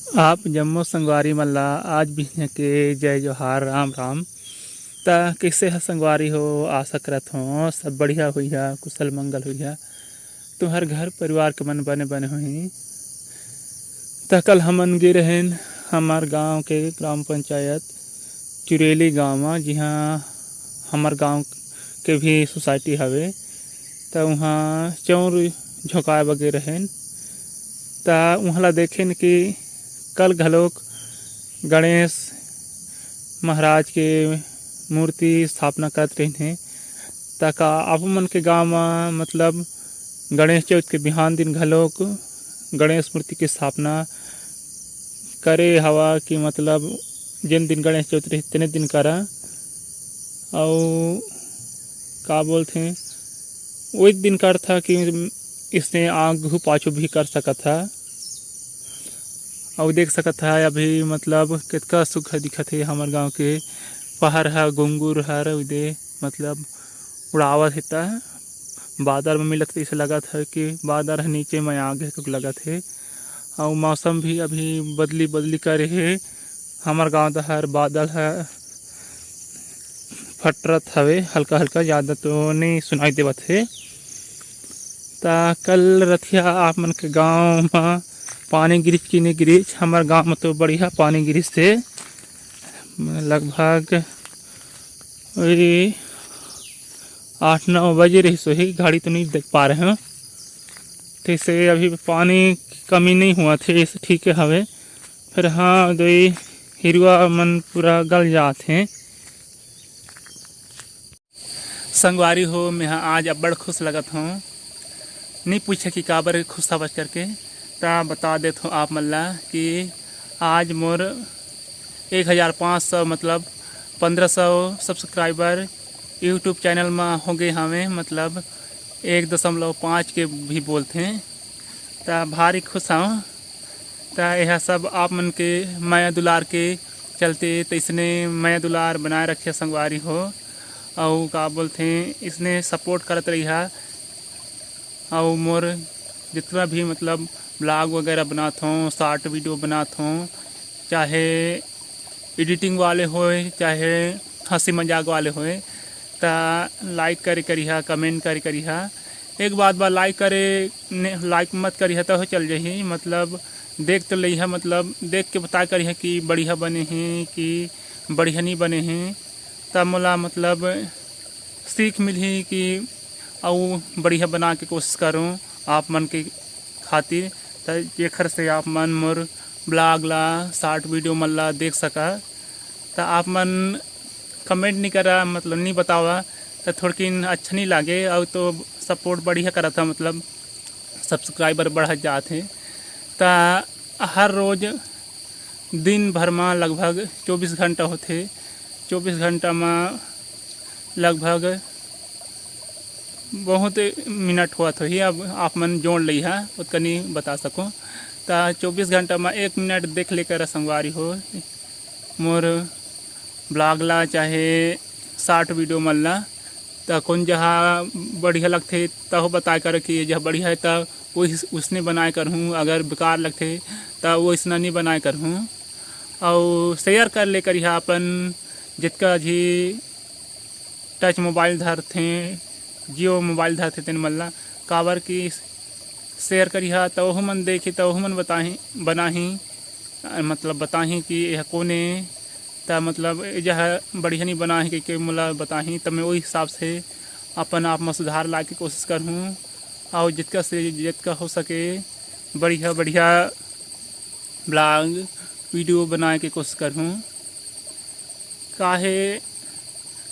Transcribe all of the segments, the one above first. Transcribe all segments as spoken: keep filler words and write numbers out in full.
आप जम्मो संगवारी मन ला आज बिहनिया के जय जोहार, राम राम। त कइसे ह संगवारी हो? आशा करत हों सब बढ़िया होइहा, कुशल मंगल होइहा, तुम्हर घर परिवार के मन बने बने होही। त कल हमन गे रहेन हमर गांव के ग्राम पंचायत चुरेली गांव म, जिहां हमर गांव के भी सोसाइटी हवे। त उहां चौर झोंकाए बर गे रहेन। त उहां ला देखेन कि कल घलोक गणेश महाराज के मूर्ति स्थापना करत रहिन हे। त का आप मन के गांव म, मतलब, गणेश चौथ के बिहान दिन घलोक गणेश मूर्ति के स्थापना करे हवा कि, मतलब, जेन दिन गणेश चौथ रही, तेने दिन करा। अउ का बोलथे, वही दिन करथा कि इसने आगू पाछू भी कर सकत हा। अउ देख सकत हा अभी, मतलब, कितका सुघर दिखत हे हमर गांव के पहाड़ हा, गुंगुर हर उदे, मतलब, उड़ावत हे त बादर में मिलत हे, अइसे लगत हे कि बादर ह नीचे में आ गे कस लगत हे। अउ मौसम भी अभी बदली बदली करे हे। हमर गांव डहर बादल ह फटरत हवे हल्का हल्का, ज़्यादा तो नइ सुनाई देवत हे। त कल रतिहा आप मन के गांव म पानी गिरिस कि नइ गिरिस? हमर गांव म तो बढ़िया पानी गिरिस हे, लगभग वही आठ नौ बजे रहिस होही, घड़ी तो नइ देख पा रहे हों। तइसे अभी पानी के कमी नइ होवत हे, अइसे ठीक हवे। फेर हाँ, दोई हिरवा मन पूरा गल जात हे। संगवारी हो, मेंहा आज अब्बड़ खुश लगत हों। नइ पूछे कि काबर खुश हवस करके, त बता देत हों आप मन ला कि आज मोर एक हजार पाँच सौ, मतलब, पंद्रह सौ subscriber YouTube channel म हो गे हवे, मतलब, एक दशमलव पाँच के भी बोलथे। त भारी खुश हवं। त एहा सब आप मन के मया दुलार के चलते, तइसने मया दुलार बनाए रखे संगवारी हो। अउ का बोलथे, इसने support करत रहिहा। अउ मोर जितना भी, मतलब, vlog वगैरह बनात हों, short video बनात हों, चाहे editing वाले होए, चाहे हंसी मजाक वाले होए, त like करे करिहा, comment करे करिहा। एक बात बा, like करे ने, like मत करिहा त हो चल जाही, मतलब, देख तो लइहा, मतलब, देख के बता करिहा कि बढ़िया बने हे कि बढ़िया नहीं बने हे, त मोला, मतलब, सीख मिलही कि अउ बढ़िया बना के कोशिश करूँ आप मन के खातिर। त जेखर से आप मन मोर vlog ला, short video मन ला देख सका। त आप मन comment नहीं करा, मतलब नहीं बतावा, त थोड़किन अच्छा नहीं लागे। अउ तो support बढ़िया करत हा, मतलब subscriber बढ़त जात हे। त हर रोज दिन भर म लगभग चौबीस घंटा होथे। चौबीस घंटा म लगभग बहुत मिनट होवत होही, अब आप मन जोड़ लइहा, ओतका नहीं बता सकूँ। त चौबीस घंटा म एक मिनट देख ले करा संगवारी हो मोर vlog ला, चाहे short video मन ला। त कोन जहाँ बढ़िया लगथे, तहु बताए करा कि ये जहाँ बढ़िया हे, त वही उसने बनाए करहूँ, अगर बेकार लगथे, त वइसना नहीं बनाए करहूँ। अउ share कर ले करिहा अपन जितका झी touch mobile धरथे, Jio mobile धरथे, तेन मन ला, काबर कि share करिहा, त ओहू मन देखही, त ओहू मन बताही, बनाही, अ, मतलब बताही कि यह कोन ए, त मतलब ए जगह बढ़िया नहीं बनाही कहिके मोला बताही, त मैं ओही हिसाब से अपन आप म सुधार लाए के कोशिश करहूँ। अउ जितका से जितका हो सके बढ़िया बढ़िया vlog video बनाए के कोशिश करहूँ। काहे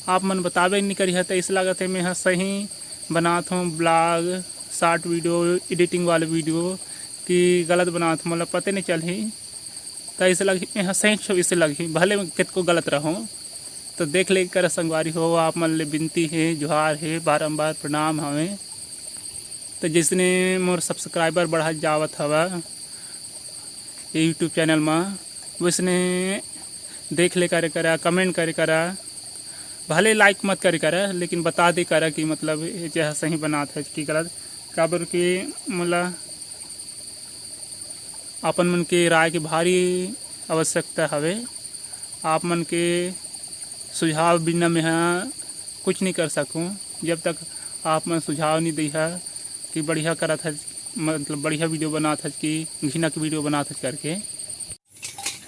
आप मन बताबे नहीं करिहा, त अइसे लागत हे मैं ह सही बनात हों vlog, short video, editing वाले video कि गलत बनात हों, मोला पते नहीं चलही। त अइसे लगही, मैं ह सही छो, अइसे लगही, भले मैं कितको गलत रहूँ। त देख ले करा संगवारी हो, आप मन ले बिनती हे, जोहार हे, बारंबार प्रणाम हवे। त जइसने मोर subscriber बढ़त जावत हवा ये YouTube channel म, वइसने देख ले करे करा, comment करे करा, भले like मत करे करा, लेकिन बता दे करा कि मतलब ये जगह सही बनात हे कि गलत, काबर कि मोला अपन मन के राय के भारी आवश्यकता हवे। आप मन के सुझाव बिना मेहा कुछ नहीं कर सकूँ। जब तक आप मन सुझाव नहीं दिहा कि बढ़िया करत हच, मतलब बढ़िया वीडियो बनात हच कि घिनक वीडियो बनात हच करके।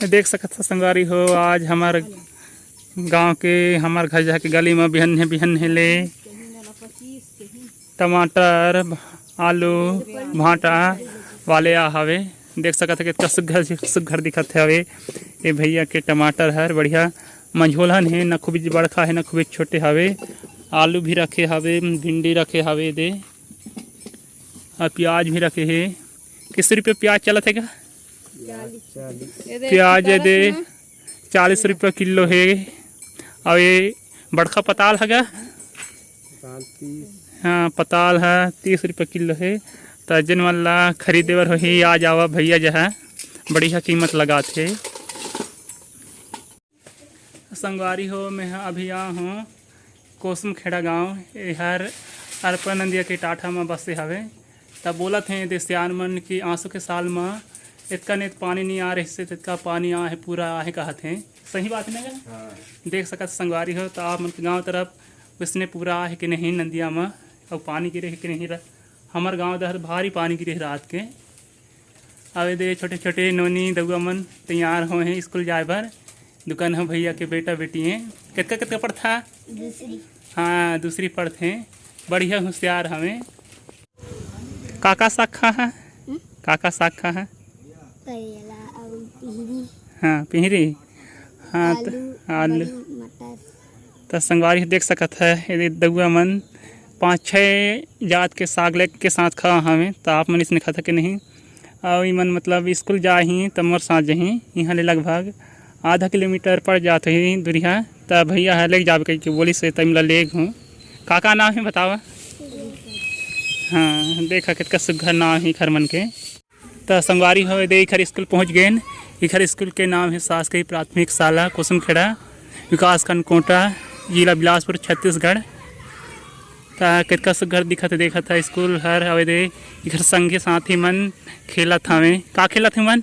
देख सकत ह संगवारी हो, आज हमर गांव के, हमर घर जाके गली म बिहन्ने बिहन्ने ले टमाटर, आलू, भांटा वाले आ हवे। देख सकत ह कितना सुग्घर सुग्घर दिखत हवे। ए भैया के टमाटर हर बढ़िया मंझोलहन हे, न खूबी बड़खा हे न खूबी छोटे हवे। आलू भी रखे हवे, भिंडी रखे हवे दे, अउ प्याज भी रखे हे। किस रुपये प्याज चलत हे गा? प्याज ए दे चालीस रुपये किलो हे। अउ ये बड़खा पताल ह गा? हाँ, पताल ह तीस रुपये किलो हे। त जेन मन ला खरीदे बर होही, आ जावा भैया जहाँ बढ़िया कीमत लगाथे। संगवारी हो, मैं ह अभी आ हूँ कोसम खेड़ा गांव। एहर अरपा नंदिया के टाठा म बसे हवे। त बोलत हे दे सियान मन कि आंसू के साल म एतका नेत पानी नहीं आ रहिस हे, तेतका पानी आ हे, पूरा आ हे कहत हे। सही बात नहीं हे? हाँ। देख सकत संगवारी हो, त आप मन के गांव तरफ वैसने पूरा आ हे कि नहीं नंदिया म, अउ पानी गिरे हे कि नहीं? हमर गांव डहर भारी पानी गिरे हे रात के। अउ ए दे छोटे छोटे नोनी दउआ मन तैयार होए हे स्कूल जाए बर। दुकान ह भैया के बेटा बेटी हे। कतका कतका पढ़था? दूसरी। हाँ, दूसरी पढ़थे। बढ़िया होशियार हवे। का का साग खा ह? हम्म? का का साग खा ह? करेला अउ पिहरी। हाँ, पिहरी। हाँ, त आलू, आलू। बड़ी मटर। त संगवारी देख सकत ह, एदे दउआ मन पाँच छः जात के साग ले के साथ खा हवे। त आप मन इसने खाता के नहीं? अउ इमन मतलब स्कूल जाही त मोर साथ जाही। इहाँ ले लगभग आधा किलोमीटर पड़ जात होही दूरिहा। त भैया ह लेके जाबे कहिके बोलिस हे, त इमला लेग हूँ। का का नाम हे बतावा? हाँ, देखा कितका सुग्घर नाम हे घर मन के। त संगवारी हो, एदे इखर स्कूल पहुँच गेन। इखर स्कूल के नाम हे शासकीय प्राथमिक शाला कुसुमखेड़ा, विकासखंड कोंटा, जिला बिलासपुर, छत्तीसगढ़। त कतका सुग्घर दिखत हे, देखत ह स्कूल हर। अउ एदे इखर संगी साथी मन खेलत हवे। का खेलत हे मन?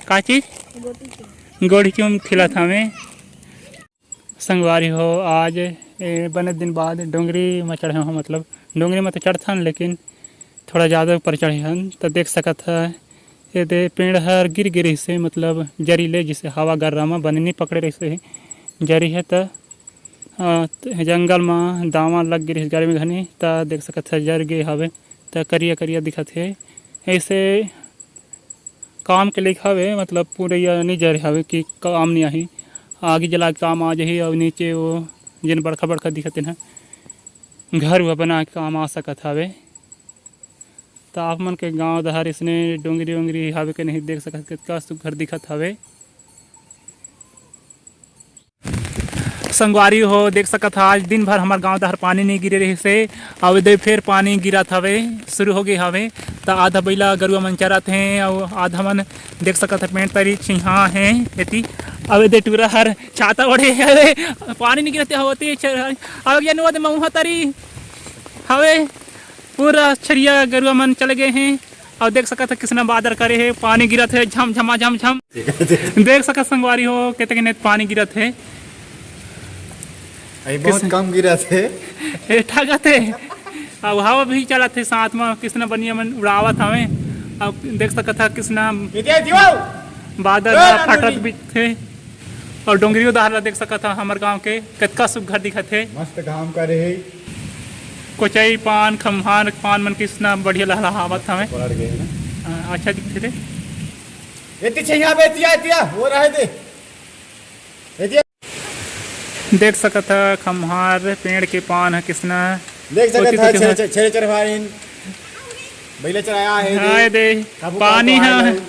का चीज? गोटी चुम खेलत हवे। संगवारी हो, आज ए, बने दिन बाद डोंगरी म चढ़े हों, मतलब डोंगरी म तो चढ़थन लेकिन थोड़ा ज़्यादा ऊपर चढ़े हन। त देख सकत ह, एदे पेड़ हर गिर गे रहिस हे, मतलब जरी ले, जिसे हवा गर्रा म बने नहीं पकड़े रहिस हे जरी हे। त अ, जंगल म दावा लग गे रहिस गर्मी घनी, त देख सकत ह जर गे हवे, त करिया करिया दिखत हे। ऐसे काम के लेखा हवे, मतलब पूरे या नहीं जरे हवे कि काम नहीं आही, आगी जला के काम आ जाही। अउ नीचे वो जेन बड़खा बड़खा दिखत हे ना, घर हुआ बना के काम आ सकत हवे। त आप मन के गांव डहर इसने डोंगरी वोंगरी हवे के नहीं, देख सकत, कितना सुग्घर दिखत हवे। संगवारी हो, देख सकत ह, आज दिन भर हमर गांव डहर पानी नहीं गिरे रहिस हे, अउ एदे फेर पानी गिरत हवे, शुरू हो गे हवे। त आधा बइला गरुआ मन चरत हे, अउ आधा मन देख सकत ह, पेड़ तरी छिहा हे एती। अउ एदे टूरा हर छाता ओढ़े हवे, पानी नहीं गिरत हे, होती छ-, अउ ये नो दे मऊहा तरी हवे, पूरा छरिया गरुआ मन चले गे हे। अउ देख सकत ह, किसना बादर करे हे, पानी गिरत हे, झम झमा झम झम। देख सकत संगवारी हो, कतेक नेत पानी गिरत हे। अभी बहुत किस- कम गिरत हे। ए, ठगत हे। अउ हवा भी चलत हे साथ म, किसना बनिया मन उड़ावत हवे। अउ देख सकत ह, किसना एदे दिवाओ। बादर ए, ह नानू फटत जी। भी हे। अउ डोंगरी डहर ला देख सकत ह, हमर गांव के कतका सुग्घर दिखत हे। मस्त घाम करे हे। कोचई पान, खम्हार पान मन किसना बढ़िया लहलहावत हवे। पलट गए ना। हाँ, अच्छा दिखथे रे। एती छैया बे, एतिया, एतिया, वो रहे दे। एतिया। देख सकत ह, खम्हार पेड़ के पान ह किसना देख सकत ओती ह, तोती छेरे, ह। छेरे चरवाइन। बइला चराया हे हाँ, दे। ये दे, काबू पानी काबू ह। आलू।